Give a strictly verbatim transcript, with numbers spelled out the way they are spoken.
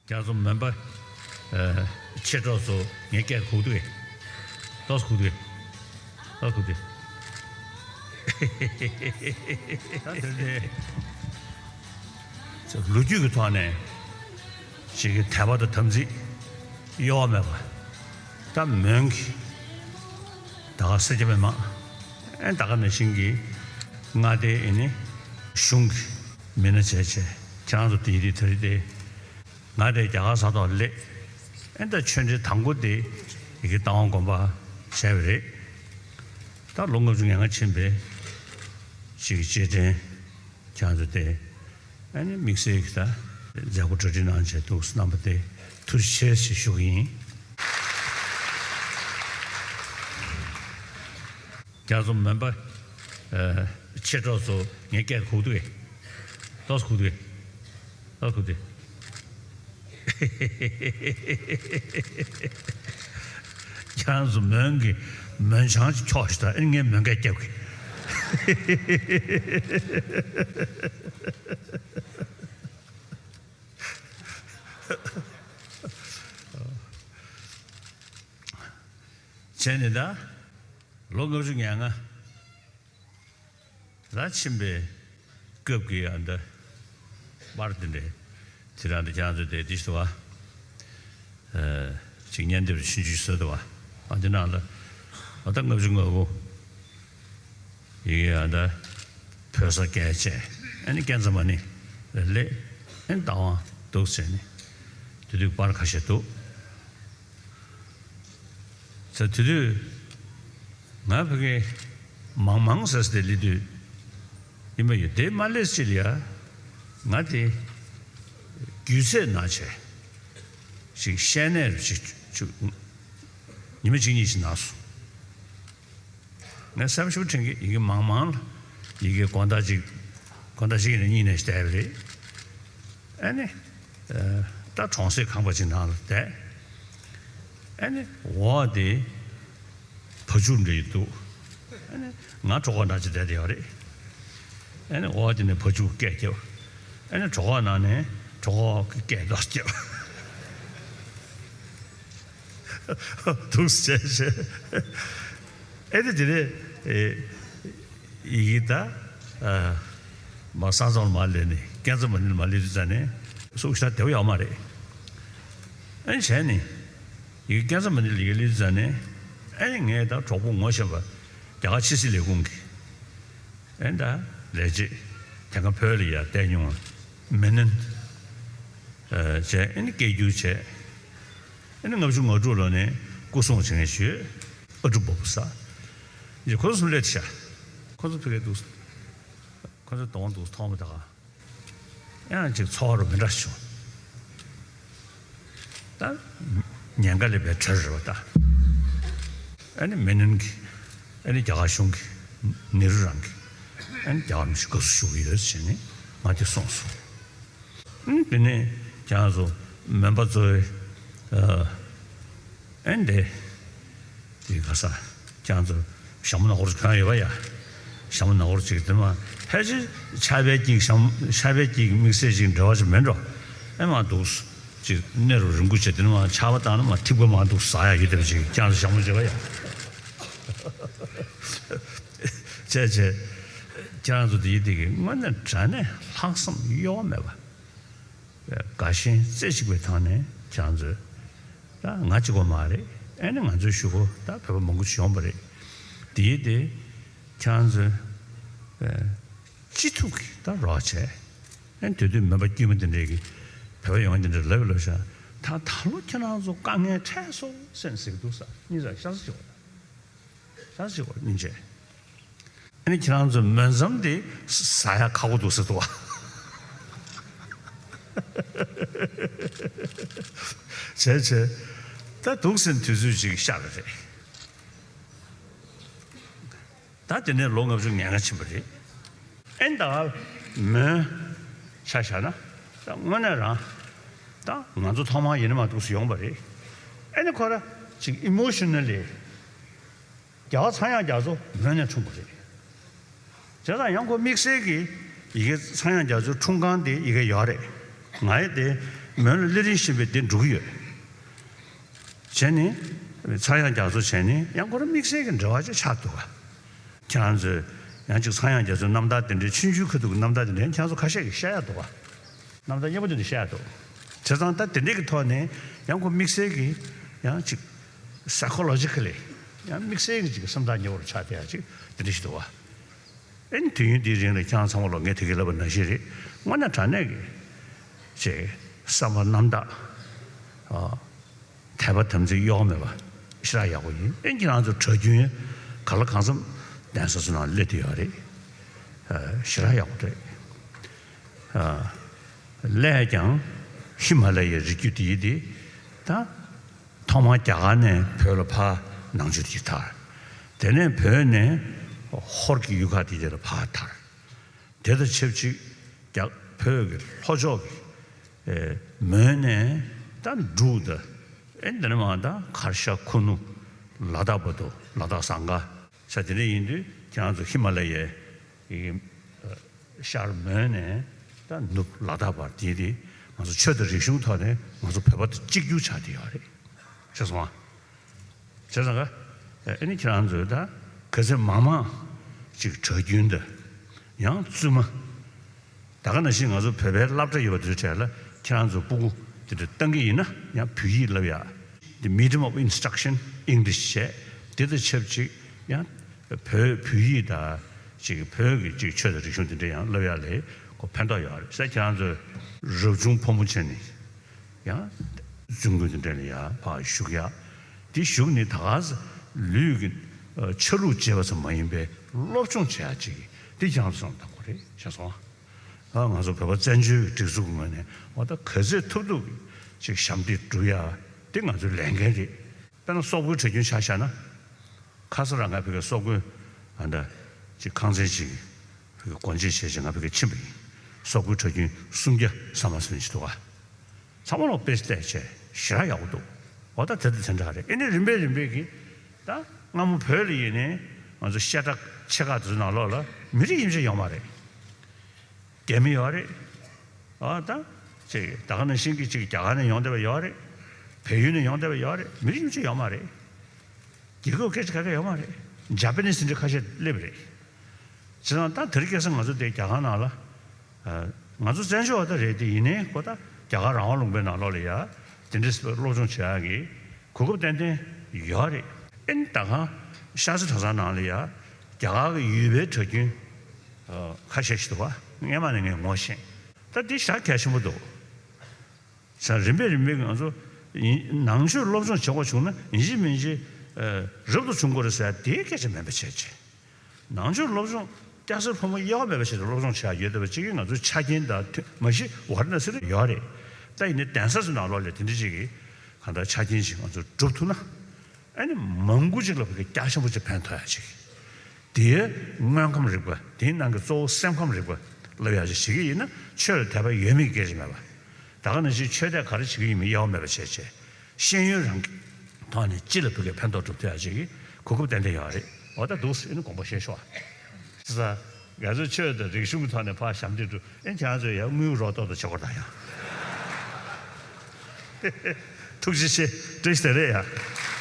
རྒྱ་མཚོ་མོན་པ། ཨ། མཆེད་གྲོགས་ཚོ་ངའི་སྐད་གུག་འདུག་གས། ཏོག་ཙམ་གུག་འདུག་གས། ཏོག་ཙམ་གུག་འདུག་གས། ད་དེ་དེ། ལོ་རྒྱུས་ཀྱི་ཐོག་ནས་ཅིག་གི་དད་པ་དང་དམ་ཚིག་གཡོ་བ་མེད་པ། ད་མོན་གྱི་ད་ག་སེར་སྐྱ་མི་མང་། ཨེ་ད་ག་ནང་བཞིན་གྱི་མངའ་སྡེ་ཨེ་ནི་གཞུང་གི་མི་སྣ་བྱས་བྱས་ཁྱེད་རང་ཚོ་དེ་ཡི་དེ་དེ་རེད་དེ། ང་དེ་རྒྱ་གར་ས་ཐོག་སླེབས། ཨེ་ད་ཆོས་འབྲེལ་དང་པོ་དེ་ཡི་གེ་རྟ་དབང་དགོན་པ་བྱས་པ་རེད། ད་ལོ་ལྔ་བཅུ་ང་ལྔ་ཕྱིན་པའི་ཅིག་རྗེས་དྲན་ཁྱེད་ཚོ་དེ་ཨ་ནི་དམིགས་བསལ་གྱི་ད་མཛད་སྒོ་གྲ་སྒྲིག་གནང་བྱས་འདུག་རྣམ་པ་དེ་ཐུགས་རྗེ་ཆེ་ཞེས་ཞུ་གི་ཡིན། རྒྱ་མཚོ་མོན་པ། ཨ། མཆེད་གྲོགས་ཚོ་ངའི་སྐད་གུག་འདུག་གས། ཏོག་ཙམ་གུག་འདུག་གས། ཏོག་ཙམ་གུག་འདུག་གས། ཁྱེད་རང་ཚོ་མོན་གྱི་མོན་ཆང་ཅིག་འཁྱོག་ཞིག་ད་ཨེ་ངས་མོན་སྐད་རྒྱབ་གི། བྱས་ནས་ད། ལོ་ལྔ་བཅུ་ང་ལྔ་ལ་ཕྱིན་པའི་སྐབས་ཀྱི་ཨ་འདྲ་པར་དེ་འདྲ་དེ་རང་དེ་ཁྱེད་རང་ཚོ་དེ་དེ་ཞིག་འདུག་བ། ཨ། ཅིག་བརྙན་དེབ་ཆུང་ཆུང་བཟོས་འདུག་བ། ཨ་འདི་ནང་ལ་ཨ་ད་ལྔ་བཅུ་ང་དགུ་ཡི་གེ་ཨ་འདྲ་བོད་ས་སྐད་བྱས། ཨ་ནི་ཀན་ཛ་མ་ཎི་ལ་སླེབས། ཨ་ནི་རྟ་དབང་འདུག་བྱས་ནས་དེ་དུས་པར་ཁ་ཤས་འདུག་ཟེར། དེ་དུས་ང་ཕ་གི་མང་མང་ཟེར་ཏེ་སླེབས་དུས་ཡིན་པ་ཡོད། དེ་མ་སླེབས་ཅིག་ལ་ཡ་ང་དེ་རྒྱུས་ཚད་ན་བྱས་ཞིག་བཤད་ནས་ཞིག་ཉི་མ་གཅིག་གཉིས་ཤིག་ན་སོང་། ངས་སེམས་ཤུགས་དྲན་གི་ཡི་གེ་མང་མང་ལ་ཡི་གེ་དགོང་དག་ཅིག་དགོང་དག་ཅིག་ནས་གཉིས་ནས་བལྟས་པ་རེད། ཨ་ནི། ཨ། ད་གྲོང་གསེབ་ཁང་པ་ཅིག་ནང་ལ་བསྡད། ཨ་ནི་འོག་དེ་བ་ཕྱུགས་འདྲ་ཡི་འདུག་ཨ་ནི་ང་གྲོད་ཁོག་ན་ཅིག་བསྡད་དེ་ཡོད་རེད། ཨ་ནི་འོག་དེ་ནས་བ་ཕྱུགས་སྐད་རྒྱབ། ཨ་ནི་གྲོད་ཁོག་ན་ནས་གྲོད་ཁོག་གི་སྐད་ཏོག་རྒྱབ། འདུག་བྱས་བྱས། ཨེ་ད་དེ་ནས་ཨེ་ཡི་གེ་ད་ཨ་མ་ས་མཚམས་ལ་མ་སླེབས་ནས་ཀན་ཛ་མ་ཎི་ལ་མ་སླེབས་དུས་ཙ་ནས་སུ་ཞིག་བདེ་བོ་ཡོད་མ་རེད། ཨེ་བྱས་ནས་ཡི་གེ་ཀན་ཛ་མ་ཎི་ལ་ཡི་གེ་སླེབས་དུས་ཙ་ནས་ཨེ་ངས་ད་གྲོགས་པོ་ངོ་ཤེས་པ་རྒྱ་གར་ཕྱི་སྲིད་ལས་ཁུངས་ཀྱི་ཨེ་ད་ལས་བྱེད་དེ་སྔ་བོད་ལ་ཡར་བསྡད་མྱོང་བ་མི་ནན་ཨ་བྱས། ཨེ་ནི་སྐད་སྒྱུར་བྱས། ཨ་ནི་ལྔ་བཅུ་ང་དྲུག་ལོ་ནས་སྐུ་སྲུང་བྱེད་མཁན་ཞིག་ཡོད། ཨ་ཀྲུག་བོ་བུ་ས། ཡིན་ཁོ་ཚོ་གསུམ་སླེབས་ཤག་ཁོ་ཚོ་ཕ་གིར་འདུག་ཁོ་ཚོ་གདོང་འདུག་མཐོང་མ་ཐག་ཡང་ཅིག་ཚོར་བ་མི་འདྲ་བྱུང་། ད་ཉེན་ཁ་སླེབས་པའི་གྲས་རེད་པ་ད། ཨ་ནི་མི་ནན་གྱི་ཨ་ནི་རྒྱ་གར་གཞུང་གི་ནེ་རུ་རང་གི་ཨ་ནི་རྒྱ་གར་མི་ཞིག་དགའ་བསུ་ཞུ་གི་ཡོད་ཟེར་ནས་ང་དེ་གསུངས་སོང་། ཨ་ནི་དེ་ནས་ཁྱེད་རང་ཚོ་མོན་པ་ཚོའི་ཨ་ཨེ་འདི། དེ་ག་ས། ཁྱེད་རང་ཚོ་ཞྭ་མོ་ནག་པོ་གྱོན་ཡོད་པ་ཡ། ཞྭ་མོ་ནག་པོ་ཅིག་དེ་མ་ཕལ་ཆེར་ཆར་པའི་སྐྱིག་ཞྭ་མོ་ཆར་པའི་སྐྱིག་དམིགས་བསལ་ཅིག་འབྲེལ་བ་ཅིག་མེད་འགྲོ། ཨེ་མ་འདུག་ཅིག་གནས་རུ་རིང་པོ་བྱས་དེ་མ་ཆར་པ་བཏང་ན་མ་ཐིགས་པ་མ་འདུག་ཟ་ཡ་ཡོད་དེ་ཅིག་ཁྱེད་རང་ཚོ་ཞྭ་མོ་བྱེད་པ་ཡ། བྱས་བྱས། ཁྱེད་རང་ཚོ་དེ་ཡི་དེ་གི་དངོས་གནས་དྲང་གནས་ལྷག་བསམ་གཡོ་བ་མེད་པ། དགའ་ཞེན་རྩེ་གཅིག་པའི་ཐོག་ནས་ཁྱེད་རང་ཚོས་ད་ང་གཅིག་པོ་མ་རེད། ཨེ་ནི་ང་ཚོའི་གཞུག་གུ་ད་བོད་པ་མང་པོ་ཞིག་ཡོང་པ་རེད། དེ་ཡིན་དེ་ཁྱེད་རང་ཚོས་ཨེ་ཅི་ཐུབ་ཀྱིས་ད་རོགས་བྱས། ཨེ་དེ་དུས་མོན་པ་དཀྱུས་མ་དེ་འདྲས་ཀྱིས་བོད་པ་ཡོང་མཁན་དེ་འདྲས་ལབ་ལབ་ཤག་ད་ད་ལོ་ཁྱེད་རང་ཚོ་དཀའ་ངལ་འཕྲད་སོང་ཟེར་ཟེར་གྱི་འདུག་ས། གཉིས་ས་ཤ་ཚ་ཞིག་ཤ་ཚ་ཞིག་གཉིས་བྱས། ཨ་ནི་ཁྱེད་རང་ཚོ་མོན་ཟམ་དེ་ཟ་ཡ་ཁག་པོ་འདུག་ཟེར་འདུག་བ། བྱས་བྱས། ད་འདུག་ཟེར་དུས་ཚོད་ཅིག་ཤར་བ་རེད། ད་དེ་ནས་ལོ་ལྔ་བཅུ་ང་ལྔ་ཕྱིན་པ་རེད། ཨེ་ད་མོན་ཆ་བཞག་ན་ད་དངོས་གནས་རང་ད་ང་ཚོ་ཐོག་མར་ཡིན་ན་མ་འདུག་ཟེར་ཡོང་པ་རེད། ཨེ་ནི་ཁོ་ར་ཅིག་ཨི་མོ་ཤི་ནལ་ལི། རྒྱལ་བ་ཚངས་དབྱངས་རྒྱ་མཚོ་མོན་ནས་འཁྲུངས་པ་རེད། བྱས་ཙང་ཡང་ཁོ་དམིགས་བསལ་གྱི་ཡི་གེ་ཚངས་དབྱངས་རྒྱ་མཚོའི་འཁྲུངས་ཁང་དེ་ཡི་གེ་ཡོད་རེད། ང་ཡི་དེ་ མོན་ལ་སླེབས་རིམ་བཞིན་པའི་དེ་འགྲོ་གི་ཡོད། བྱས་ནས་ཚངས་དབྱངས་རྒྱ་མཚོ་བྱས་ནས་ཡང་ཁོ་རང་དམིགས་བསལ་གྱི་འབྲེལ་བ་ཅིག་ཆགས་འདུག་ག་ཁྱེད་རང་ཚོས་ཡང་ཅིག་ཚངས་དབྱངས་རྒྱ་མཚོའི་རྣམ་ཐར་དེ་འདྲའི་ཆུང་ཆུང་ཁ་ཐུག་གི་རྣམ་ཐར་དེ་འདྲའི་ཁྱེད་རང་ཚོ་ཁ་ཤས་ཀྱིས་བཤད་ཡག་འདུག་ག་རྣམ་ཐར་སྙན་པོ་དེ་འདྲ་བཤད་ཡག་འདུག་བྱས་ཙང་ད་དེ་འདྲའི་གི་ཐོག་ནས་ཡང་ཁོ་དམིགས་བསལ་གྱི་ཡང་ཅིག་psychologically ཡང་དམིགས་བསལ་གྱི་ཅིག་སེམས་ཐག་ཉེ་བོར་ཆགས་བསྡད་ཡག་ཅིག་དེ་འདྲ་ཞིག་འདུག་ག་ཨེ་ནི་དུས་ཡུན་འདིའི་རིང་ལ་ཁྱེད་རང་ཚང་མ་ལོ་ངས་དེ་གི་ལབ་པ་ནང་བཞིན་རེད། དངོས་གནས་དྲང་གནས་ཀྱི་ཅིག་བསམ་པ་རྣམ་དག་ཨ། དད་པ་དམ་ཚིག་གཡོ་བ་མེད་པ་ཞེ་དྲག་ཡག་པོ་ཡིན། ཨེ་ཁྱེད་རང་ཚོ་གྲྭ་རྒྱུན་གང་ལ་གང་འཚམ་གདན་ས་ཚོ་ནང་སླེབས་བསྡད་ཡོད་རེད། ཨ། ཞེ་དྲག་ཡག་པོ་རེད། ཨ། སླད་ཀྱང་ཧི་མ་ལ་ཡའི་རི་རྒྱུད་འདི་ཡིན་ཏེ། ད་ཐོག་མར་རྒྱ་གར་ནས་བོད་ལ་ཕར་ནང་ཆོས་དེ་དར། དེ་ནས་བོད་ནས་ཧོར་གྱི་ཡུལ་ཁག་དེ་དེ་ལ་ཕར་དར། དེ་དང་ཆབས་ཅིག་རྒྱ་བོད་ཀྱི་ལྷོ་ཕྱོགས་ཀྱི་ཨེ་མོན་ནས་ད་འབྲུག་དང་ཨེ་འདི་ནས་མར་ད་གར་ཤ་ཁུ་ནུ་ལ་དྭགས་བར་དུ་ལ་དྭགས་ཟངས་དཀར་ས་དེ་འདྲ་ཡིན་དུས་ཁྱེད་རང་ཚོ་ཧི་མ་ལ་ཡའི་ཨེ་ཤར་མོན་ནས་ད་ནུབ་ལ་དྭགས་བར་དེ་དེ་ང་ཚོ་ཆོས་དང་རིག་གཞུང་ཐོག་ནས་ང་ཚོ་བོད་པ་དང་གཅིག་གྱུར་ཆགས་བསྡད་ཡོད་རེད། ཤེས་སོང་ཨ། བྱས་ཙང་ཀ་ཨེ་ནི་ཁྱེད་རང་ཚོས་ད་ག་ཚོད་མང་མང་ཅིག་གྲྭ་རྒྱུན་དང་ཡང་བཙུན་མ། ད་ག་ནང་བཞིན་ང་ཚོ་བོད་པའི་སློབ་གྲྭ་ཡོད་པ་དེ་ཚོའི་གྲས་ལ་ཁྱེད་རང་ཚོ་སྤུ་གུ་དེ་འདྲ་བཏང་གི་ཡིན་ན་ཡང་བོད་ཡིག་བསླབ་ཡག་འདི་medium of instruction English བྱས། དེ་དང་ཆབས་ཅིག་ཡང་བོད་བོད་ཡིག་དང་ཅིག་བོད་ཀྱི་ཅིག་ཆོས་དང་རིག་གཞུང་དེ་འདྲ་ཡང་བསླབ་ཡག་ལ་ཁོ་ཕན་ཐོགས་ཡོད་རེད་ཟེར། ཁྱེད་རང་ཚོས་རབ་བྱུང་ཕོ་མོ་བྱས་ནས་ཡང་བཙུན་དགོན་དེ་འདྲ་ལ་ཡང་ཕར་བཞུགས་ཡག་འདི་བཞུགས་ནས་ད་ག་ས་ལུས་ཀྱི་ཆ་ལུགས་བྱེད་པ་ཙམ་མ་ཡིན་པའི་སློབ་སྦྱོང་བྱེད་ཡག་ཅིག་འདི་ཁྱེད་རང་ཚོ་བསམ་བློ་བཏང་དགོས་རེད། ཤེས་སོང་ཨ། ང་ཚོ་བོད་པ་བཙན་བྱོལ་གྱི་སྒྲིག་འཛུགས་ཀྱི་ངོས་ནས་འོ་ད་ག་ཚོད་ཐུབ་ཐུབ་ཀྱིས་ཅིག་ཞབས་འདེགས་སྒྲུབ་ཡག་འདི་ང་ཚོའི་ལས་འགན་རེད། དཔེར་ན་སོག་པོའི་གྲྭ་རྒྱུན་ཆ་བཞག་ན། ཁ་སང་རང་ང་ཕ་གིར་སོག་པོའི་ཨ་འདྲ་ཅིག་ཁང་ཚན་ཅིག་ཕ་གིར་སྒོ་འབྱེད་བྱས་བྱས་ང་ཕ་གིར་ཕྱིན་པ་ཡིན། སོག་པོའི་གྲྭ་རྒྱུན་སུམ་བརྒྱ་ས་མ་ཟིན་ཅིག་འདུག་ག་ཚང་མ་ལོག་དཔེ་བལྟས་བྱས་ཞེ་དྲག་ཡག་པོ་འདུག་འོ་ད་དེ་དང་དེ་འདྲ་རེད། ཨེ་ནི་རིམ་པས་རིམ་པས་ཀྱིས་ད་སྔ་མོ་བོད་ལ་ཡིན་ནའི་ང་ཚོ་བཤད་གྲྭ་ཆེ་ཁག་དེ་ཚོའི་ནང་ལོགས་ལ་མི་རིགས་ཡིན་གཅིག་ཡོད་མ་རེད། རྒྱ་མི་ཡོད་རེད། ཨ་ད་ཅིག་ད་ག་ནང་བཞིན་གྱི་ཅིག་རྒྱ་གར་ནས་ཡོང་བསྡད་པ་ཡོད་རེད། བལ་ཡུལ་ནས་ཡོང་བསྡད་པ་ཡོད་རེད། མི་རིགས་ཡིན་གཅིག་ཡོད་མ་རེད། རྒྱལ་ཁབ་སྐད་ཆ་ག་ག་ཡོད་མ་རེད། ཇ་པ་ནི་སི་འདྲ་ཁ་ཤས་སླེབས་རེད། བྱས་ཙང་ད་དེ་རིང་ཁ་སང་ང་ཚོ་དེ་རྒྱ་གར་ནང་ལ། ཨ། ང་ཚོ་བཙན་བྱོལ་བ་ད་རེད་དེ་ཡིན་ནའི་ཁོ་ད་རྒྱ་གར་རང་དབང་ལུང་པའི་ནང་ལོགས་ལ་ཡ་དེ་འདྲའི་སློབ་སྦྱོང་བྱེད་ཡག་གི་གོ་སྐབས་ཏན་ཏན་ཡོད་རེད། ཨེ་ནི་ད་གང་ཤར་རྩེ་གྲྭ་ཚང་ནང་ལ་ཡ་རྒྱ་གར་གྱི་ཡུལ་པའི་གྲྭ་རྒྱུན་ཁ་ཤས་ཤིག་འདུག་བ། སྔན་མ་ནས་ངས་ངོ་ཤེས། ད་འདི་ཞེ་དྲག་གལ་ཆེན་པོ་འདུག་ས་རིམ་པས་རིམ་པས་ང་ཚོ་ཡིན་ནང་ཆོས་སློབ་སྦྱོང་བྱེད་དགོས་བྱུང་ན་ཡིན་གཅིག་མིན་གཅིག་ཨ་རབ་ཏུ་བྱུང་དགོས་རེད་ཟེར་ཡ་དེའི་སྐད་ཆ་མིན་པ་བྱས་བྱས། ནང་ཆོས་སློབ་སྦྱོང་སྐྱ་སེར་ཕོ་མོ་དབྱེ་བ་མེད་པ་བྱས་ཏེ་སློབ་སྦྱོང་བྱེད་ཡ་ཡོད་བསྡད་པ་གཅིག་གིས་ང་ཚོའི་ཆ་རྐྱེན་དང་མཐུན་མ་གཞི་ཝཱ་ར་ཎ་སི་ལ་ཡོད་རེད། ད་ཡིན་ནའི་གདན་ས་ཚོའི་ནང་ལོགས་ལ་དེ་འདྲ་ཅིག་གི་གང་ལྟར་ཆ་རྐྱེན་ཅིག་ང་ཚོས་སྒྲུབ་ཐུབ་ན། ཨ་ནི་མང་པོ་ཅིག་ལ་བོད་སྐད་རྒྱ་ཆེན་པོ་ཅིག་ཕན་ཐོགས་ཡ་ཅིག་དེའི་དངོས་ཁམས་རིག་པ་དེའི་ནང་གི་གཙོ་བོ་སེམས་ཁམས་རིག་པ་བསླབ་ཡ་ཅིག་བྱེད་ཀྱི་ཡིན་ན་ཆོས་ལ་དད་པ་ཡོད་མེད་ཀྱི་སྐད་ཆ་མེད་པ། ད་ག་ནང་བཞིན་ཆོས་དད་ག་རེ་བྱེད་ཀྱི་ཡིན་མིན་དབྱེ་བ་མེད་པ་བྱས་བྱས། ཤེས་ཡོན་རང་གི་ཐོག་ནས་སྤྱི་ལ་བོད་སྐད་ཕན་ཐོགས་སྒྲུབ་ཐུབ་ཡ་ཅིག་གི་གོ་སྐབས་ཏན་ཏན་ཡོད་རེད། འོ་ད་འདུག་སེ་ནི་དགོངས་པ་བཞེས་ཤོག་ཨ། ས། ང་ཚོས་ཆོས་དང་རིག་གཞུང་གི་ཐོག་ནས་ཕར་ཞབས་འདེགས་སྒྲུབ་ཨེ་ཁྱེད་རང་ཚོས་ཡ་དངུལ་རོགས་ཏོག་ཏོ་བྱེད་དགོས་ད་ཡ། ཐུགས་རྗེ་ཆེ། བཀྲ་ཤིས་བདེ་ལེགས་ཡ།